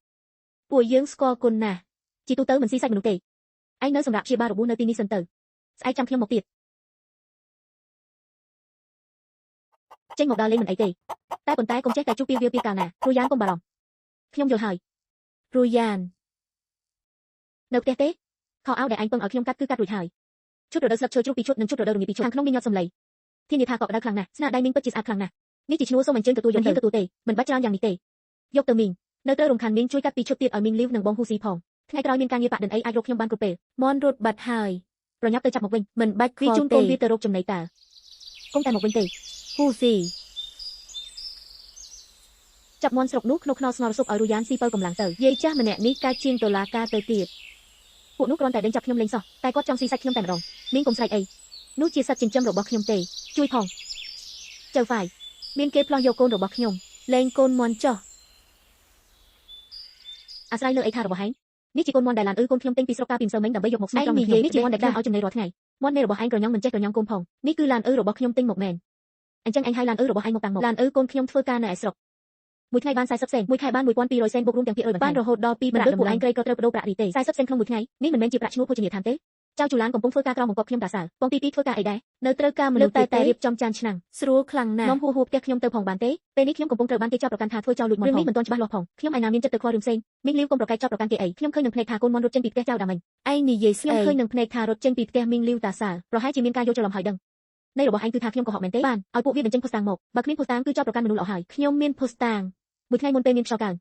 ពួកយើងស្គាល់គុណណាស់ជាទូទៅមិនស៊ីសាច់មនុស្សទេឯងនៅសម្រាប់ព្យាបាលរបួសនៅទីនេះសិនទៅស្អែកចាំខ្ញុំមកទៀតចេញមកដើរលេងមិនអីទេតែប៉ុន្តែកុំចេះតែជួបពីវាពីកាលណារូយ៉ានកុំបារម្ភខ្ញុំយល់ហើយរូយ៉ាននៅផ្ទះទេខោអាវដែលឯងពឹងឲ្យខ្ញុំកាត់គឺកាត់រួចហើយឈុតរដូវស្លឹកឈើជ្រុះពីឈុតនិងឈុតរដូវរងាពីឈុតខាងក្នុងមានញាត់សំឡីធានាថាកក់ក្ដៅខ្លាំងណាស់ស្នាដៃមីងពិតជាស្អាតខ្លាំងណាស់នេះជាឈ្នួលសូមអញ្ជើញទទួលយកទៅទទួលទេមិនបាច់ច្រើនយ៉ាងនេះទេយកទៅមីងនៅត្រូវរំខានមីងជួយកាត់ពីឈុតទៀតឲ្យមីងលីវនិងបងហ៊ូស៊ីផងថ្ងៃក្រោយមានការងារបដិនអីអាចរកខ្ញុំបានគ្រប់ពេលមន់រត់បាត់ហើយប្រញាប់ទៅចាប់មកវិញមិនបាច់ខ្វល់ទេជូនកូនវាទៅរកចំណីតើកុំតែមកវិញទេហ៊ូស៊ីចាប់មន់ស្រុកនោះក្នុងខ្នល់ស្ងល់ស៊ុបឲ្យរូយ៉ានស៊ីបើកម្លាំងទៅយាយចាស់ម្នាក់នេះកាច់ជាងតុលាការទៅទៀតពួកនោះគ្រាន់តែដេញចាប់ខ្ញុំលេងសោះតែគាត់ចង់ស៊ីសាច់ខ្ញុំតែម្ដងមីងកុំស្រែកអីនោះជាសត្វចិញ្ចឹមរបស់ខ្ញុំទេជួយផងចៅហ្វាយមានគេផ្លោះយកកូនរបស់ខ្ញុំលែងកូនមន់ចោះអាស្រ័យលើអីថារបស់ឯងនេះជាកូនមន់ដែលឡានអ៊ឺកូនខ្ញុំទិញពីស្រុកកាពីម្សិលមិញដើម្បីយកមកស្មោះត្រង់ខ្ញុំនេះជាមន់ដែលខ្ញុំឲ្យចំណីរាល់ថ្ងៃមន់មេរបស់ឯងក្រញ៉ងមិនចេះក្រញ៉ងកូនផងនេះគឺឡានអ៊ឺរបស់ខ្ញុំទិញមកមែនអញ្ចឹងឯងឲ្យឡានអ៊ឺរបស់ឯងមកតាំងមកឡានអ៊ឺកូនខ្ញុំធ្វើការនៅឯស្រុកមួយថ្ងៃបាន40សេនមួយខែបាន1200សេនបូករួមទាំងភាគរយបន្ថែមបានរហូតដល់2មិនដូចពួកឯងក្រីក៏ត្រូវបដូរប្រាក់រីទេ40សេនក្នុងមួយថ្ងៃនេះមិនមែនជាប្រាក់ឈ្នួលភោជនីយដ្ឋានទេចៅជូឡានកំពុងធ្វើការក្រោមបង្គាប់ខ្ញុំតាសើបងទី2ធ្វើការអីដែរនៅត្រូវការមនុស្សតែតែរៀបចំចានឆ្នាំងស្រួលខ្លាំងណាស់នាំហួហួផ្ទះខ្ញុំទៅផងបានទេពេលនេះខ្ញុំកំពុងត្រូវបានគេចាប់ប្រកាន់ថាធ្វើចោលលួចមន់ផងរឿងនេះមិនទាន់ច្បាស់លាស់ផងខ្ញុំឯណាមានចិត្តទៅខ្វល់រឿងផ្សេងមីងលីវកុំប្រកែកចាប់ប្រកាន់គេអីខ្ញុំឃើញនឹងភ្នែកថាកូនមន់រត់ចេញពីផ្ទះចៅដាមិញឯងនិយាយស្អីខ្ញុំឃើញនឹងភ្នែកថារត់ចេញពីផ្ទះមីងលីវតាសើប្រហែលជាមានការយល់ច្រឡំហើយដឹងនៃរបស់ឯងគឺថាខ្ញុំកុហកមែនទេបានឲ្យពួកវាបញ្ចេញភស្តុតាងមកបើគ្មានភស្តុតាងគឺចាប់ប្រកាន់មនុស្សល្អហើយខ្ញុំមានភស្តុតាងមួយថ្ងៃមុនពេលមានខ្យល់កើន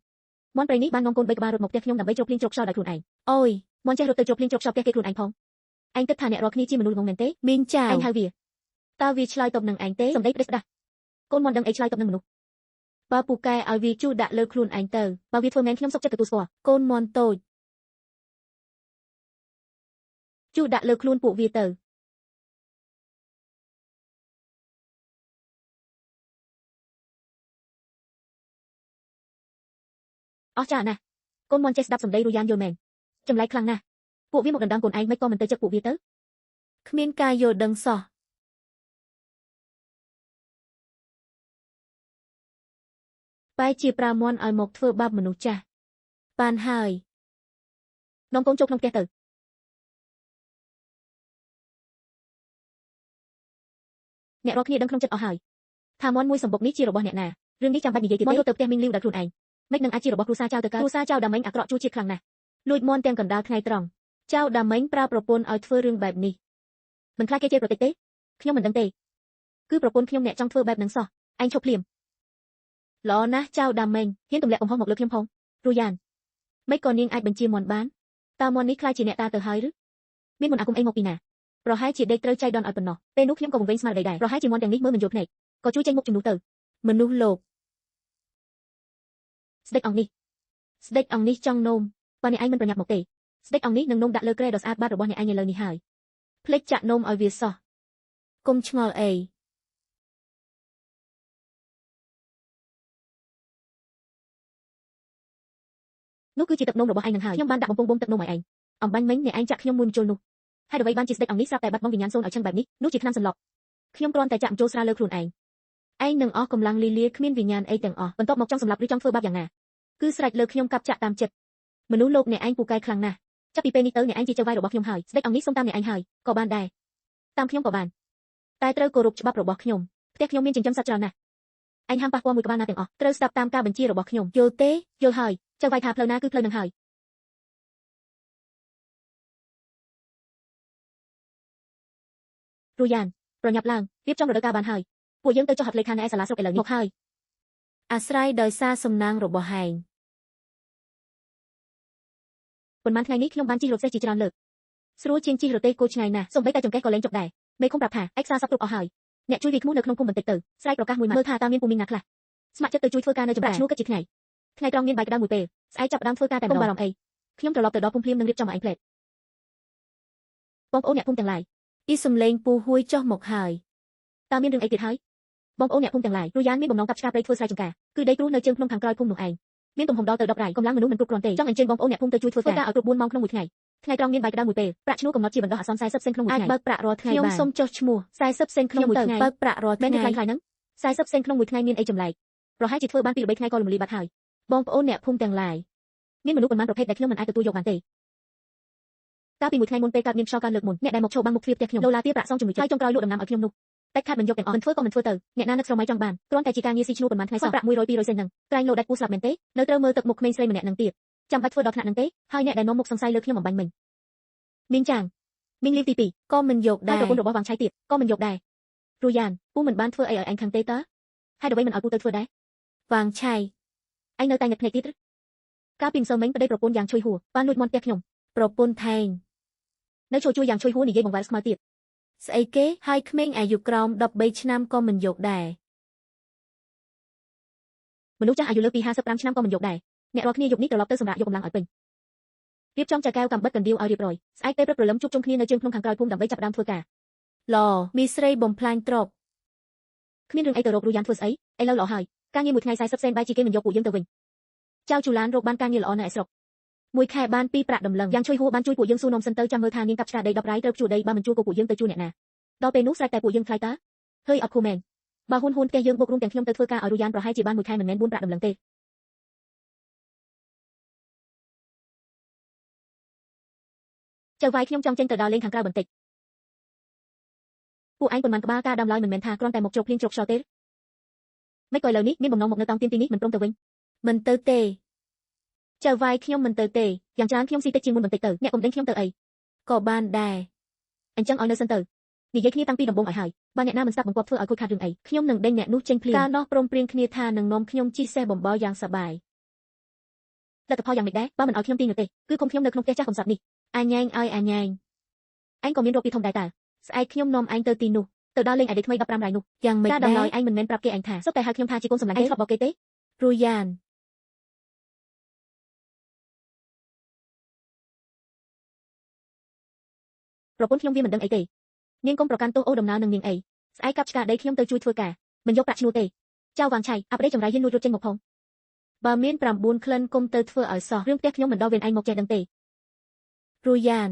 មន់ព្រៃនេះបាននាំកូន3ក្បាលរត់មកផ្ទះខ្ញុំដើម្បីជ្រកភ្លៀងជ្រកខ្យល់ដោយខ្លួនឯងអូយមន់ចេះរត់ទៅជ្រកភ្លៀងជ្រកខ្យល់ផ្ទះគេខ្លួនឯងផងឯងគិតថាអ្នករាល់គ្នាជាមនុស្សល្ងងមែនទេមីងចៅឯងហៅវាតើវាឆ្លើយតបនឹងឯងទេសម្ដីផ្ដេសផ្ដាស់កូនមន់ដឹងអីឆ្លើយតបនឹងមនុស្សបើពូកែឲ្យវាជួដាក់លើខ្លួនឯងទៅបើវាធ្វើមែនខ្ញុំសុខចិត្តទទួលស្គាល់កូនមន់តូចជួដាក់លើខ្លួនពួកវាទៅអស់ចាណាស់កូនមន់ចេះស្ដាប់សម្ដីរូយ៉ានយល់មែនចម្លែកខ្លាំងណាស់ពួកវាមកដណ្ដើមកូនឯងមិនក៏មិនទៅចឹកពួកវាទៅគ្មានការយល់ដឹងសោះបែជាប្រាមន់ឲ្យមកធ្វើបាបមនុស្សចាស់បានហើយនាំកូនចូលក្នុងផ្ទះទៅអ្នករាល់គ្នាដឹងក្នុងចិត្តអស់ហើយថាមន់មួយសម្បុកនេះជារបស់អ្នកណារឿងនេះចាំបាច់និយាយទៀតទេមន់រត់ទៅផ្ទះមីងលីវដោយខ្លួនឯងមិននឹងអាចជារបស់គ្រួសារចៅទៅកើតគ្រួសារចៅដាមិញអាក្រក់ជួជាតិខ្លាំងណាស់លួចមន់ទាំងកណ្ដាលថ្ងៃត្រង់ ចៅដាមិញប្រើប្រពន្ធឲ្យធ្វើរឿងបែបនេះ មិនខ្លាចគេជេរប្រតិចទេខ្ញុំមិនដឹងទេគឺប្រពន្ធខ្ញុំអ្នកចង់ធ្វើបែបនឹងសោះឯងឈប់ភ្លាម ល្អណាស់ចៅដាមិញ ហ៊ានទម្លាក់កំហុសមកលើខ្ញុំផងរូយ៉ាន មិនក៏នាងអាចបញ្ជាមន់បានតើមន់នេះខ្លាចជាអ្នកតាទៅហើយឬ មានមន្តអាគមអីមកពីណា ប្រហែលជាដេកត្រូវចៃដន្យឲ្យប៉ុណ្ណោះ ពេលនោះខ្ញុំក៏វង្វេងស្មារតីដែរប្រហែលជាមន់ទាំងនេះមើលមិនយល់ភ្នែកក៏ជួយចេញមុខជំនួសទៅ មនុស្សលោក ស្ដេចអង្គនេះ ស្ដេចអង្គនេះចង់នោម បើអ្នកឯងមិនប្រញាប់មកទេស្ដេចអង្គនេះនឹងនោមដាក់លើគ្រែដ៏ស្អាតបាតរបស់អ្នកឯងឥឡូវនេះហើយ ភ្លេចចាក់នោមឲ្យវាសោះគុំឆ្ងល់អី នោះគឺជាទឹកនោមរបស់ឯងនឹងហើយខ្ញុំបានដាក់បំពង់បូមទឹកនោមឲ្យឯងអំបញ្ញមិញអ្នកឯងចាក់ខ្ញុំមួយម្ជុលនោះហើយអ្វីបានជាស្ដេចអង្គនេះស្រាប់តែបាត់បង់វិញ្ញាណសូនឲ្យឆឹងបែបនេះនោះជាថ្នាំសន្លប់ខ្ញុំគ្រាន់តែចាក់ម្ជុលស្រាលលើខ្លួនឯង ឯងនឹងអស់កម្លាំងលីលាគ្មានវិញ្ញាណអីទាំងអស់ បន្ទាប់មកចង់សម្លាប់ឬចង់ធ្វើបាបយ៉ាងណា គឺស្រេចលើខ្ញុំកាប់ចាក់តាមចិត្តមនុស្សលោកអ្នកឯងពូកែខ្លាំងណាស់ ចាប់ពីពេលនេះទៅអ្នកឯងជាចៅហ្វាយរបស់ខ្ញុំហើយស្ដេចអង្គនេះសូមតាមអ្នកឯងហើយ ក៏បានដែរ តាមខ្ញុំក៏បាន តែត្រូវគោរពច្បាប់របស់ខ្ញុំ ផ្ទះខ្ញុំមានចិញ្ចឹមសត្វច្រើនណាស់ឯងហាមប៉ះពាល់មួយក្បាលណាទាំងអស់ ត្រូវស្ដាប់តាមការបញ្ជារបស់ខ្ញុំយល់ទេ យល់ហើយចៅហ្វាយថាផ្លូវណាគឺផ្លូវនឹងហើយរូយ៉ានប្រញាប់ឡើងរៀបចំរដូវកាលបានហើយពួកយើងទៅចុះហត្ថលេខានៅឯសាលាស្រុកឥឡូវនេះ មកហើយអាស្រ័យដោយសារសំណាងរបស់ហែង ប៉ុន្មានថ្ងៃនេះខ្ញុំបានជិះរថសេះជាច្រើនលើក ស្រួលជាងជិះរទេះគោឆ្ងាយណាស់ សូម្បីតែចង្កេះក៏លែងចុកដែរមេឃុំប្រាប់ថាឯកសារសពគ្រប់អស់ហើយអ្នកជួយវាយឈ្មោះនៅក្នុងភូមិបន្តិចទៅស្រែកប្រកាសមួយម៉ាត់មើលថាតើមានភូមិណាខ្លះស្ម័គ្រចិត្តទៅជួយធ្វើការនៅចម្រាក់ឈ្នួលគិតជាថ្ងៃថ្ងៃត្រង់មានបាយក្តៅមួយពេលស្អែកចាប់ផ្ដើមធ្វើការតែម្ដងកុំបារម្ភអីខ្ញុំត្រឡប់ទៅដល់ភូមិភ្លាមនឹងរៀបចំឲ្យឯងផ្លែតបងប្អូនអ្នកភូមិទាំងឡាយ អ៊ីសំលេងពូហួយចុះមកហើយ តើមានរឿងអីទៀតហើយបងប្អូនអ្នកភូមិទាំងឡាយរូយ៉ានមានបំណងកាប់ឆ្ការព្រៃធ្វើស្រែចម្ការគឺដីគ្រួសនៅជើងភ្នំខាងក្រោយភូមិនោះឯងមានទំហំដល់ទៅ10រ៉ៃកម្លាំងមនុស្សមិនគ្រប់គ្រាន់ទេចង់អញ្ជើញបងប្អូនអ្នកភូមិទៅជួយធ្វើការឲ្យគ្រប់4ម៉ោងក្នុងមួយថ្ងៃថ្ងៃត្រង់មានបាយក្តៅមួយពេលប្រាក់ឈ្នួលកំណត់ជាបណ្ដោះអាសន្ន40សេនក្នុងមួយ អាច ថ្ងៃ បើកប្រាក់រាល់ថ្ងៃ ខ្ញុំ បាន សូមចុះឈ្មោះ40សេនក្នុងមួយថ្ងៃ បើកប្រាក់រាល់ មែន ថ្ងៃ ទេខ្លាំងៗហ្នឹង40សេនក្នុងមួយថ្ងៃមានអីចម្លែកប្រហែលជាធ្វើបាន2 3ថ្ងៃក៏លំលីបាត់ហើយ បងប្អូនអ្នកភូមិទាំងឡាយ មានមនុស្សប៉ុន្មានប្រភេទដែលខ្ញុំមិនអាចទទួលយកបានទេកាលពីមួយថ្ងៃមុនពេលកើតមានខ្យល់កើនលើកមុនអ្នកដែលមកឈរបាំងមុខទ្វារផ្ទះខ្ញុំលោឡាទាប្រាក់សងជំនួយចិត្តហើយចុងក្រោយលក់ដំណាំឲ្យខ្ញុំនោះតែខាត់មិនយកទាំងអស់មិនធ្វើក៏មិនធ្វើទៅអ្នកណានឹកស្រមៃចង់បានគ្រាន់តែជាការងារស៊ីឈ្នួលប៉ុន្មានថ្ងៃសោះប្រាក់100 200សេនហ្នឹងក្រែងលោដាច់ពូស្លាប់មែនទេនៅត្រូវមើលទឹកមុខក្មេងស្រីម្នាក់នឹងទៀតចាំបាច់ធ្វើដល់ថ្នាក់ហ្នឹងទេហើយអ្នកដែលនាំមុខសង្ស័យលើខ្ញុំអំបញ្ញមិញមីងចាងមីងលីវទី2 ក៏មិនយក ហើយ ដែរ ប្រពន្ធរបស់វ៉ាងឆៃទៀតក៏មិនយកដែររូយ៉ានពូមិនបានធ្វើអីឲ្យឯងខាងទេតើហើយអ្វីមិនឲ្យពូទៅធ្វើដែរ វ៉ាងឆៃ ឯងនៅតែងឹតភ្នែកទៀតឬកាលពីម្សិលមិញប្តីប្រពន្ធយ៉ាងឈុយហួរបានលួចមាន់ផ្ទះខ្ញុំ ប្រពន្ធថែង នៅចូលជួយយ៉ាងឈុយហួរនិយាយបង្វែរស្មៅទៀត ស្អីគេហើយក្មេងអាយុក្រោម13ឆ្នាំក៏មិនយកដែរ មនុស្សចាស់អាយុលើសពី55ឆ្នាំក៏មិនយកដែរអ្នករាល់គ្នាយប់នេះត្រឡប់ទៅសម្រាប់យកកម្លាំងឲ្យពេញរៀបចំចែកកែវកំបិតកណ្ដៀវឲ្យរៀបរយស្អែកពេលព្រឹកព្រលឹមជួបជុំគ្នានៅជើងភ្នំខាងក្រោយភូមិដើម្បីចាប់ផ្ដើមធ្វើការ ល្អមីស្រីបំផ្លាញទ្រព្យ គ្មានរឿងអីទៅរករូយ៉ានធ្វើស្អីឥឡូវល្អហើយការងារមួយថ្ងៃ40សេនបែរជាគេមិនយកពួកយើងទៅវិញចៅជូឡានរកបានការងារល្អនៅឯស្រុក មួយខែបាន2ប្រាក់ដំឡឹង យ៉ាងឈុយហួរបានជួយពួកយើងសួរនាំសិនទៅចាំមើលថានាងកាប់ឆ្កាដី10រ៉ៃត្រូវជួដីបើមិនជួក៏ពួកយើងទៅជួអ្នកណាដល់ពេលនោះស្រេចតែពួកយើងថ្លៃតើហើយអត់ខូមែនបើហ៊ុនហ៊ុនផ្ទះយើងបុករួមទាំងខ្ញុំទៅធ្វើការឲ្យរូយ៉ានប្រហែលជាបានមួយខែមិនមែន4ប្រាក់ដំឡឹងទេចៅវាយខ្ញុំចង់ចេញទៅដើរលេងខាងក្រៅបន្តិចពួកឯងប៉ុន្មានក្បាលការដើមឡើយមិនមែនថាគ្រាន់តែមកជ្រកភ្លៀងជ្រកខ្យល់ទេមិនក៏ឥឡូវនេះមានបំណងមកនៅតង់ទៀនទីនេះមិនព្រមទៅវិញ មិនទៅទេចៅវាយខ្ញុំមិនទៅទេ យ៉ាងច្រើនខ្ញុំស៊ីតិចជាងមុនបន្តិចទៅអ្នកកុំដេញខ្ញុំទៅអី ក៏បានដែរ អញ្ចឹងឲ្យនៅសិនទៅនិយាយគ្នាតាំងពីដំបូងឲ្យហើយបើអ្នកណាមិនស្ដាប់បង្គាប់ធ្វើឲ្យខូចខាតរឿងអី ខ្ញុំនឹងដេញអ្នកនោះចេញភ្លាមកាលនោះព្រមព្រៀងគ្នាថានឹងនាំខ្ញុំជិះសេះបំបល់យ៉ាងសប្បាយ លទ្ធផលយ៉ាងម៉េចដែរបើមិនឲ្យខ្ញុំទីនោះទេគឺគុំខ្ញុំនៅក្នុងផ្ទះចាស់កំសត់នេះ អាញ៉ែងឲ្យអាញ៉ែង ឯងក៏មានរកពីធំដែរតើ ស្អែកខ្ញុំនាំឯងទៅទីនោះ ទៅដើរលេងឯដេថ្មី15រ៉ៃនោះ យ៉ាងម៉េច ការដំ ដែរ ឡើយឯងមិនមែនប្រាប់គេឯងថាសុទ្ធតែហៅខ្ញុំថាជាកូនសម្លាញ់ឯងធ្លាប់បកគេទេ រូយ៉ាន ប្រពន្ធខ្ញុំវាមិនដឹងអីទេនាងកុំប្រកាន់ទោសអូដំណើរនឹងនាងអីស្អែកកាប់ឆ្កាដីខ្ញុំទៅជួយធ្វើការមិនយកប្រាក់ឈ្នួលទេចៅវ៉ាងឆៃអាប់ដេចម្រៃហ៊ានលួចរត់ចេញមកផង បើមាន9ក្លិនគុំទៅធ្វើឲ្យសោះ រឿងផ្ទះខ្ញុំមិនដល់វេនឯងមកចេះដឹងទេ រូយ៉ាន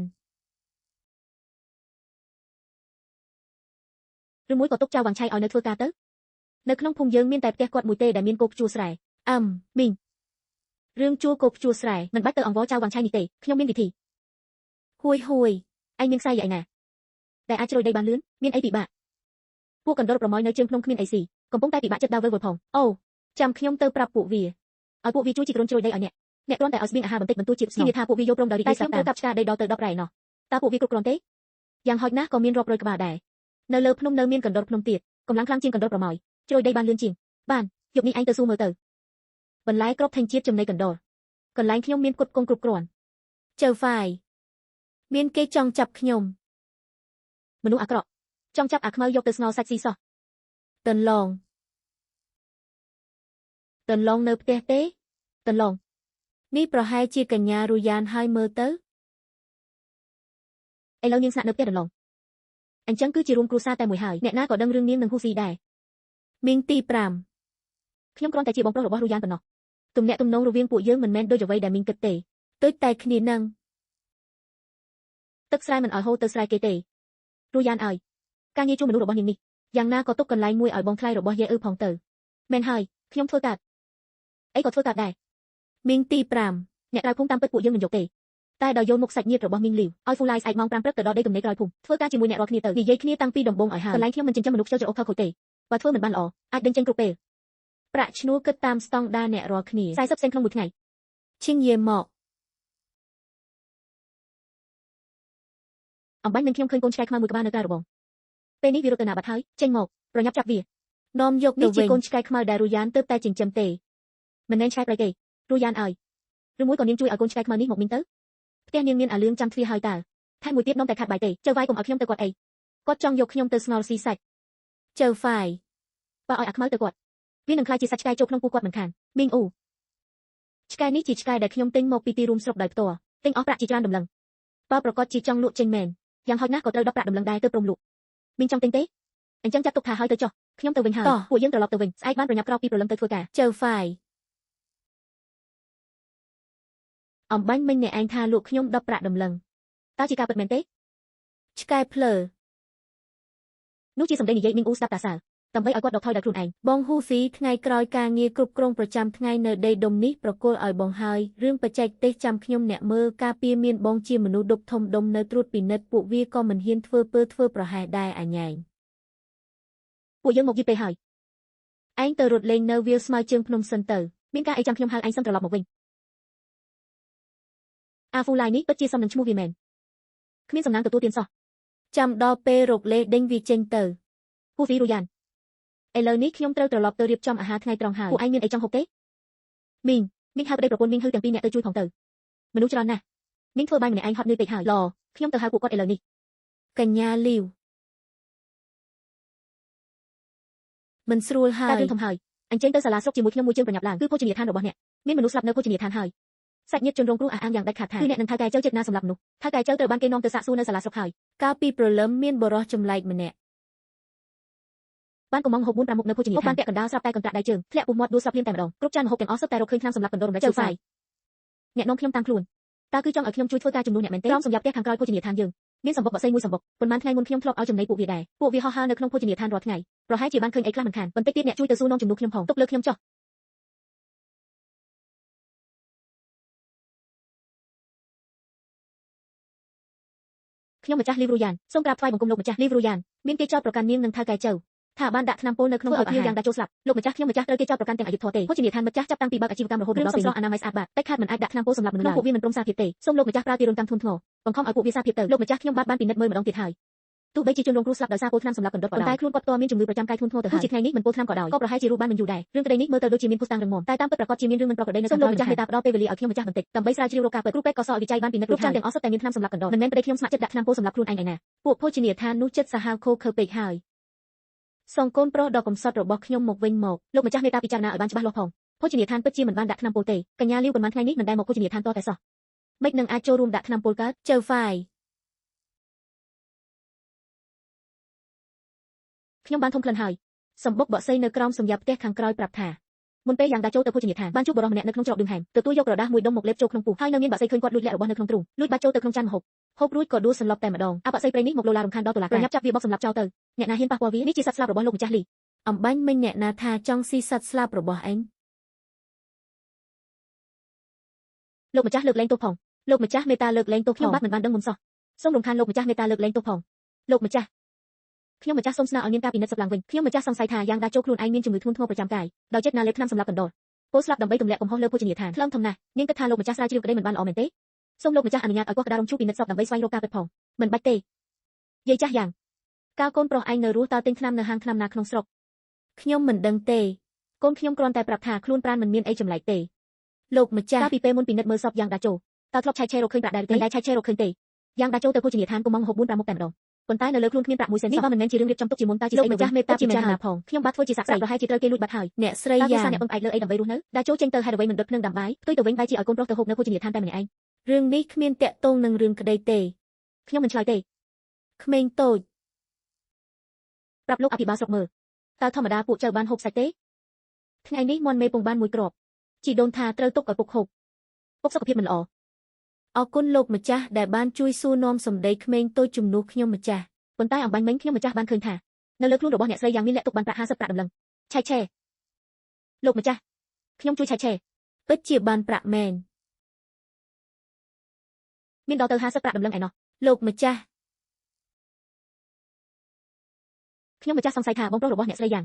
ឬមួយក៏ទុកចៅវ៉ាងឆៃឲ្យនៅធ្វើការទៅនៅក្នុងភូមិយើងមានតែផ្ទះគាត់មួយទេដែលមានគោកជួស្រែ អឹម មីង រឿងជួគោកជួស្រែ មិនបាច់ទៅអង្វរចៅវ៉ាងឆៃនេះទេខ្ញុំមានវិធី ហួយហួយ ឯងមានខ្សែយ៉ាងណាដែលអាចជ្រុយដីបានលឿនមានអីពិបាកពួកកណ្ដុរប្រមោយនៅជើងភ្នំគ្មានអីស៊ីកំពុងតែពិបាកចិត្តដើរវិលវល់ផង អូចាំខ្ញុំទៅប្រាប់ពួកវា ឲ្យពួកវាជួយជីករុនជ្រុយដីឲ្យអ្នក អ្នកគ្រាន់តែឲ្យស្បៀងអាហារបន្តិចបន្តួចជាស្នងធានាថាពួកវាយល់ព្រមដោយរីករាយស្ដាប់តាមកាប់ឆ្ការដីដល់ទៅ10រ៉ែណោះតើពួកវាគ្រប់គ្រាន់ទេយ៉ាងហោចណាស់ក៏មានរាប់រយក្បាលដែរនៅលើភ្នំនៅមានកណ្ដុរភ្នំទៀតកម្លាំងខ្លាំងជាងកណ្ដុរប្រម៉ោយជ្រោយដីបានលឿនជាងបានយប់នេះឯងទៅសួរមើលទៅបន្លែគ្រប់ធញ្ញជាតិចំណីកណ្ដុរកន្លែងខ្ញុំមានគុតគង់គ្រប់គ្រាន់ចៅហ្វាយមានគេចង់ចាប់ខ្ញុំមនុស្សអាក្រក់ចង់ចាប់អាខ្មៅយកទៅស្ងោរសាច់ស៊ីសោះតន្លងតន្លងនៅផ្ទះទេតន្លងនេះប្រហែលជាកញ្ញារូយ៉ានហើយមើលទៅឥឡូវនាងស្នាក់នៅផ្ទះតន្លងអញ្ចឹងគឺជារួមគ្រួសារតែមួយហើយអ្នកណាក៏ដឹងរឿងនាងនឹងហ៊ូស៊ីដែរមីងទី5ខ្ញុំគ្រាន់តែជាបងប្រុសរបស់រូយ៉ានប៉ុណ្ណោះទំនាក់ទំនងរវាងពួកយើងមិនមែនដូចអ្វីដែលមីងគិតទេដូចតែគ្នានឹងទឹកស្រែមិនឲ្យហូរទៅស្រែគេទេរូយ៉ានឲ្យការងារជួមនុស្សរបស់នាងនេះយ៉ាងណាក៏ទុកកន្លែងមួយឲ្យបងថ្លៃរបស់យាយអ៊ឺផងទៅមែនហើយខ្ញុំធ្វើកើតអីក៏ធ្វើកើតដែរមីងទី5អ្នកក្រៅភូមិតាមពិតពួកយើងមិនយកទេតែដោយយកមុខសាច់ញាតិរបស់មីងលីវឲ្យហ្វូឡាយស្អែកម៉ោង5ព្រឹកទៅដល់ដីទំនេរក្រោយភូមិធ្វើការជាមួយអ្នករាល់គ្នាទៅនិយាយគ្នាតាំងពីដំបូងឲ្យហើយកន្លែងខ្ញុំមិនចិញ្ចឹមមនុស្សខ្ជិលច្រអូសខុសខូចទេបើធ្វើមិនបានល្អអាចដេញចេញគ្រប់ពេលប្រាក់ឈ្នួលគិតតាមស្តង់ដារអ្នករាល់គ្នា40សេនក្នុងមួយថ្ងៃឈិងយាមកអំបញ្ញនឹងខ្ញុំឃើញកូនឆ្កែខ្មៅមួយក្បាលនៅក្រៅរបងពេលនេះវារត់ទៅណាបាត់ហើយចេញមកប្រញាប់ចាប់វានាំយកទៅវិញនេះជាកូនឆ្កែខ្មៅដែលរូយ៉ានទើបតែចិញ្ចឹមទេមិនមែនឆ្កែប្រៃទេរូយ៉ានឲ្យឬមួយក៏នាងជួយឲ្យកូនឆ្កែខ្មៅនេះមកមីងទៅផ្ទះនាងមានអាលឿងចាំទ្វារហើយតើថែមមួយទៀតនាំតែខាត់បាយទេចៅវាយកុំឲ្យខ្ញុំទៅគាត់អីគាត់ចង់យកខ្ញុំទៅស្ងោរស៊ីសាច់ចៅហ្វាយបើឲ្យអាខ្មៅទៅគាត់វានឹងក្លាយជាសាច់ឆ្កែចូលក្នុងពោះគាត់មិនខានមីងអ៊ូឆ្កែនេះជាឆ្កែដែលខ្ញុំទិញមកពីទីរួមស្រុកដោយផ្ទាល់ទិញអស់ប្រាក់ជាច្រើនតម្លឹងបើប្រកាសជាចង់លក់ចេញមែនយ៉ាងហោចណាស់ក៏ត្រូវ10ប្រាក់តម្លឹងដែរទើបព្រមលក់មីងចង់ទិញទេអញ្ចឹងចាត់ទុកថាហើយទៅចុះខ្ញុំទៅវិញហើយពួកយើងត្រឡប់ទៅវិញស្អែកបានប្រញាប់ក្រោកពីព្រលឹមទៅធ្វើការចៅហ្វាយអំបញ្ញមិញអ្នកឯងថាលក់ខ្ញុំ10ប្រាក់តម្លឹងតើជាការពិតមែនទេឆ្កែភ្លើនោះជាសម្ដីនិយាយមីងអ៊ូស្ដាប់តាសើដើម្បីឲ្យគាត់ដកថយដោយខ្លួនឯងបងហ៊ូស៊ីថ្ងៃក្រោយការងារគ្រប់គ្រងប្រចាំថ្ងៃនៅដីដុំនេះប្រគល់ឲ្យបងហើយរឿងបច្ចេកទេសចាំខ្ញុំអ្នកមើលការពារមានបងជាមនុស្សដប់ធំដុំនៅត្រួតពិនិត្យពួកវាក៏មិនហ៊ានធ្វើពើធ្វើប្រហែសដែរអញឯងពួកយើងមកយឺតពេកហើយឯងទៅរត់លេងនៅវាលស្មៅជើងភ្នំសិនទៅមានការអីចាំខ្ញុំហៅឯងសិនត្រឡប់មកវិញអាហ្វូឡាយនេះពិតជាសមនឹងឈ្មោះវាមែនគ្មានសំណាងទទួលទានសោះចាំដល់ពេលរកលេសដេញវាចេញទៅហ៊ូស៊ីរូយ៉ានឥឡូវនេះខ្ញុំត្រូវត្រឡប់ទៅរៀបចំអាហារថ្ងៃត្រង់ហើយពួកឯងមានអីចង់ហូបទេមីងមីងហៅប្តីប្រពន្ធមីងហឺទាំងពីរអ្នកទៅជួយផងទៅមនុស្សច្រើនណាស់មីងធ្វើបាយម្នាក់ឯងហត់នឿយពេកហើយឡខ្ញុំទៅហៅពួកគាត់ឥឡូវនេះកញ្ញាលីវមិនស្រួលហើយតែរឿងធំហើយអញ្ជើញទៅសាលាស្រុកជាមួយខ្ញុំមួយជើងប្រញាប់ឡើងគឺភោជនីយដ្ឋានរបស់អ្នកមានមនុស្សស្លាប់នៅភោជនីយដ្ឋានហើយសាច់ញាតិជនរងគ្រោះអះអាងយ៉ាងដាច់ខាតថាគឺអ្នកនឹងថៅកែចៅចិត្តណាសម្រាប់មនុស្សថៅកែចៅត្រូវបានគេនាំទៅសាកសួរនៅសាលាស្រុកហើយកាលពីព្រលឹមមានបុរសចម្លែកម្នាក់បានកំងហូប4 5មុខនៅភោជនីយដ្ឋានបានពាក់កណ្ដាលស្រាប់តែកន្ត្រាក់ដៃជើងធ្លាក់ពុះមាត់ដួលស្លាប់ភ្លាមតែម្ដងគ្រប់ចានម្ហូបទាំងអស់សុទ្ធតែរកឃើញថ្នាំសម្រាប់កណ្ដុររំលែកចៅហ្វាយអ្នកនាំខ្ញុំតាមខ្លួនតើគឺចង់ឲ្យខ្ញុំជួយធ្វើការជំនួសអ្នកមែនទេក្រោមសម្រាប់ផ្ទះខាងក្រោយភោជនីយដ្ឋានយើងមានសម្បុកបក្សីមួយសម្បុកប៉ុន្មានថ្ងៃមុនខ្ញុំធ្លាប់ឲ្យចំណីពួកវាដែរពួកវាហោះហើរនៅក្នុងភោជនីយដ្ឋានរាល់ថ្ងៃប្រហែលជាបានឃើញអីខ្លះមិនខានបន្តិចទៀតអ្នកជួយទៅសួរនាំជំនួសខ្ញុំផងទុកលើខ្ញុំចុះខ្ញុំម្ចាស់លីវរូយ៉ានសូមក្រាបថ្វាយបង្គំលោកម្ចាស់លីវរូយ៉ានមានគេចោទប្រកាន់នាងនឹងថៅកែចៅថាបានដាក់ថ្នាំពុលនៅក្នុងអាហារយ៉ាងដាច់ចូលស្លាប់លោកម្ចាស់ខ្ញុំម្ចាស់ត្រូវគេចោទប្រកាន់ទាំងអយុត្តិធម៌ទេភោជនីយដ្ឋានម្ចាស់ចាប់តាំងពីបើកអាជីវកម្មរហូតមកដល់ពេលនេះអនាម័យស្អាតបាតតែខាតមិនអាចដាក់ថ្នាំពុលសម្រាប់មនុស្សឡើយពួកវាមិនព្រមសារភាពទេសូមលោកម្ចាស់ប្រើទារុណកម្មធ្ងន់ធ្ងរបង្ខំឲ្យពួកវាសារភាពទៅលោកម្ចាស់ខ្ញុំបាទបានពិនិត្យមើលម្ដងទៀតហើយទោះបីជាជនរងគ្រោះស្លាប់ដោយសារពុលថ្នាំសម្រាប់កណ្ដុរក៏ដោយតែខ្លួនគាត់ផ្ទាល់មានជំងឺប្រចាំកាយធ្ងន់ធ្ងរទៅហើយជាថ្ងៃនេះមិនពុលថ្នាំក៏ដោយក៏ប្រហែលជារស់បានមិនយូរដែររឿងក្តីនេះមើលទៅដូចជាមានភស្តុតាងរឹងមាំតែតាមពិតប្រាកដជាមានរឿងមិនប្រក្រតីនៅខាងក្រោយម្ចាស់មេត្តាផ្ដល់ពេលវេលាឲ្យខ្ញុំម្ចាស់បន្តិចដើម្បីស្រាវជ្រាវរកការពិតគ្រូពេទ្យក៏សអវិច័យបានពិនិត្យគ្រប់ចានទាំងអស់សុទ្ធតែមានថ្នាំសម្រាប់កណ្ដុរមិនមែនប្តីខ្ញុំស្ម័គ្រចិត្តដាក់ថ្នាំពុលសម្រាប់ខ្លួនឯងឯណាពួកភោជនីយដ្ឋាននោះចិត្តសាហាវឃោឃៅពេកហើយសងកូនប្រុសដ៏កំសត់របស់ខ្ញុំមកវិញមកលោកម្ចាស់មេត្តាពិចារណាឲ្យបានច្បាស់លាស់ផងភោជនីយដ្ឋានពិតជាមិនបានដាក់ថ្នាំពុលទេកញ្ញាលីវប៉ុន្មានថ្ងៃនេះមិនដែលមកភោជនីយដ្ឋានតតែសោះមិននឹងអាចចូលរួមដាក់ថ្នាំពុលកើតចៅហ្វាយខ្ញុំបានធំក្លិនហើយសម្បុកបក្សីនៅក្រោមសម្យាផ្ទះខាងក្រោយប្រាប់ថាមុនពេលយ៉ាងដាចូលទៅភោជនីយដ្ឋានបានជួបបុរសម្នាក់នៅក្នុងច្រកឌឿងហែមទទួលយកក្រដាសមួយដុំមកលេបចូលក្នុងពោះហើយនៅមានបក្សីឃើញគាត់លួចលាក់របស់នៅក្នុងទ្រូងលួចបាត់ចូលទៅក្នុងចានម្ហូបហូបរួចក៏ដួលសន្លប់តែម្ដងអាបក្សីព្រៃនេះមកលោឡារំខានដល់តុលាការប្រញាប់ចាប់វាបោកសម្លាប់ចោលទៅអ្នកណាហ៊ានប៉ះពាល់វានេះជាសត្វស្លាបរបស់លោកម្ចាស់លីអំបញ្ញមិញអ្នកណាថាចង់ស៊ីសត្វស្លាបរបស់ឯងលោកម្ចាស់លើកលែងទោសផងលោកម្ចាស់មេត្តាលើកលែងទោសខ្ញុំបាទមិនបានដឹងមុនសោះសូមរំខានលោកម្ចាស់មេត្តាលើកលែងទោសផងលោកម្ចាស់ខ្ញុំម្ចាស់សូមស្នើឲ្យមានការពិនិត្យសពឡើងវិញខ្ញុំម្ចាស់សង្ស័យថាយ៉ាងដាចូលខ្លួនឯងមានជំងឺធ្ងន់ធ្ងរប្រចាំកាយដោយចិត្តណាលេបថ្នាំសម្រាប់កណ្ដុរ ពោលស្លាប់ដើម្បីទម្លាក់កំហុសលើភោជនីយដ្ឋានខ្លឹមធំណាស់នាងគិតថាលោកម្ចាស់ស្រាវជ្រាវក្តីមិនបានល្អមែនទេសូមលោកម្ចាស់អនុញ្ញាតឲ្យកោះក្តាររំជួលពិនិត្យសពដើម្បីស្វែងរកការពិតផងមិនបាច់ទេយាយចាស់យ៉ាងកាលកូនប្រុសឯងនៅរស់តើទិញថ្នាំនៅហាងថ្នាំណាក្នុងស្រុក ខ្ញុំមិនដឹងទេ កូនខ្ញុំគ្រាន់តែប្រាប់ថាខ្លួនប្រានមិនមានអីចម្លែកទេ លោកម្ចាស់ កាលពីពេលមុនពិនិត្យមើលសពយ៉ាងដាជោតើធ្លាប់ឆែកឆេររកឃើញប្រាក់ដែរទេមិនដែលឆែកឆេររកឃើញទេយ៉ាងដាជោទៅភោជនីយដ្ឋានកុំម៉ងហូប4 5មុខតែម្ដងប៉ុន្តែនៅលើខ្លួនគ្មានប្រាក់មួយសេននេះបើមិនមែនជារឿងរៀបចំទុកជាមុនតើជាស្អី លោកម្ចាស់មេត្តា ជា ពិចារណា មែនណាផងខ្ញុំបាទធ្វើជាសាក្សីប្រហែលជាត្រូវគេលួចបាត់ហើយ អ្នកស្រី តើគ្រួ យ៉ាង សារអ្នកពឹងផ្អែកលើអីដើម្បីរស់នៅដាជោចេញទៅហេតុអ្វីមិនដុតភ្លើងដាំបាយផ្ទុយទៅវិញបែរជាឲ្យកូនប្រុសទៅហូបនៅភោជនីយដ្ឋានតែម្នាក់ឯង រឿងនេះគ្មានតាក់ទងនឹងរឿងក្តីទេ ខ្ញុំមិនឆ្លើយទេ ក្មេងតូច ប្រាប់លោកអភិបាលស្រុកមើលតើធម្មតាពួកចៅបានហូបសាច់ទេថ្ងៃនេះមន់មេពងបានមួយគ្រាប់ជីដូនថាត្រូវទុកឲ្យពុកហូបពុកសុខភាពមិនល្អ អរគុណលោកម្ចាស់ដែលបានជួយសួរនាំសម្ដីក្មេងតូចជំនួសខ្ញុំម្ចាស់ ប៉ុន្តែអំបញ្ញមិញខ្ញុំម្ចាស់បានឃើញថានៅលើខ្លួនរបស់អ្នកស្រីយ៉ាងមានលាក់ទុកបានប្រាក់50ប្រាក់ដំឡឹងឆែកឆេលោកម្ចាស់ខ្ញុំជួយឆែកឆេ ពិតជាបានប្រាក់មែន មានដល់ទៅ50ប្រាក់ដំឡឹងឯណោះ លោកម្ចាស់ ខ្ញុំម្ចាស់សង្ស័យថាបងប្រុសរបស់អ្នកស្រីយ៉ាង